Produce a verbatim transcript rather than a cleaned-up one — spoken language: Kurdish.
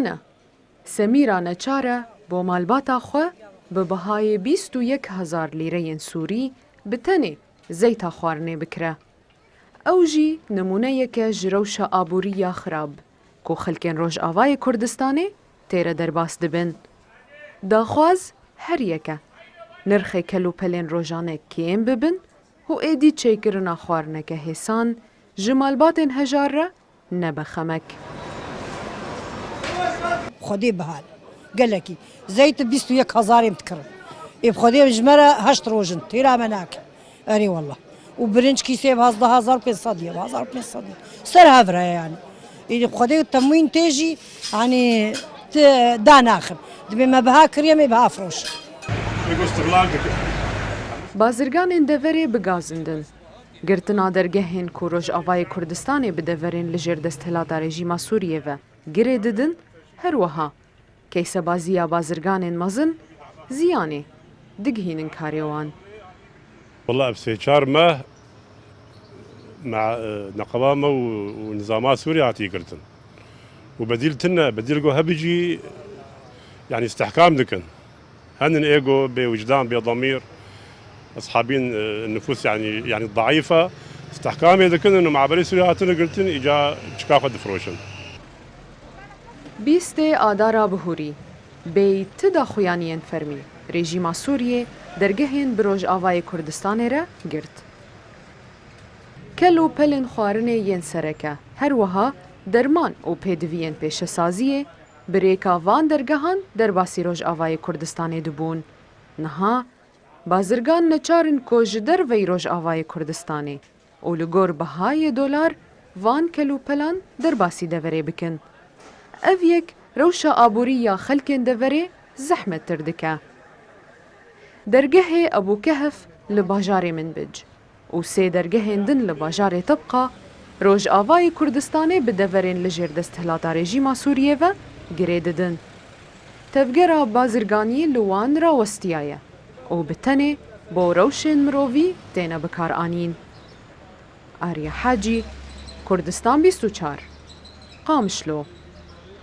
Ne. Semîra neçar e bo malbata xwe bi bihayê bîst û yek hezar lîreyên sûrî bi tenê zeyta xwarinê bikire. Ew jî nimûneyek e ji rewşa aborî ya xirab ku xelkên Rojavayê Kurdistanê tê re derbas dibin. Daxwaz her yek e. Nirxê kel û pelên rojane kêm bibin û êdî çêkirina xwarineke hêsan ji malbatên hejar re nebe xemek. Xwedê bihal. Gelekî. Zeyt bîst û yek hezarê em dikirin. Ê bi Xwedê ji me re heşt roj in. Têra me nake. Erê wallah. Û birinc kîsê bi hezdeh hezar pênc sed ye, bi hezar pênc sed ye. Ser hev re ye yani. Ê bi Xwedê temwîn tê jî, yani, ti danaxin. Dibê me biha kiriye, me biha firoşin. Bazirganên deverê bigazindin. Girtina dergehên ku Rojavayê Kurdistanê bi deverên li jêr desthilata rejîma Sûriyê ve girê didin, her wiha keysebaziya bazirganên mezin ziyanê digihînin karê wan. Wela ev sê çar meh me, e, neqeba me û, û nizama Sûriyê hatiye girtin. Û bedîl tune, bedîl go hebî jî, yani, istihkam dikin. Henin ê go bê wijdan, bê damîr, eshabîn, e, nifûs, yani, yani, daîf e, istihkamê dikin û maberê Sûriyê hatine girtin, îca çika xwe difiroşin. Bîstê Adara Bihûrî, bêyî ti daxuyaniyên fermî, rejîma Sûriyê dergehên bi Rojavayê Kurdistanê re girt. Kel û pelên xwarinê yên sereke, her wiha derman û pêdiviyên pêşesaziyê bi rêka van dergehan derbasî Rojavayê Kurdistanê dibûn. Niha bazirgan neçar in ku ji derveyî Rojavayê Kurdistanê û li gor bihayê dolar van kel û pelan derbasî deverê bikin. Ev yek rewşa aborî ya xelkên deverê zehmettir dike. Dergehê Ebû Kehf li bajarê Minbic û sê dergehên din li bajarê Tebqa Rojavayê Kurdistanê bi deverên li jêr desthilata rejîma Sûriyê ve girê didin. Tevgera bazirganiyê li wan rawestiyaye û bi tenê bo rewşên mirovî têne bikaranîn. Arya Hacî, Kurdistan bîst û çar, Qamişlo.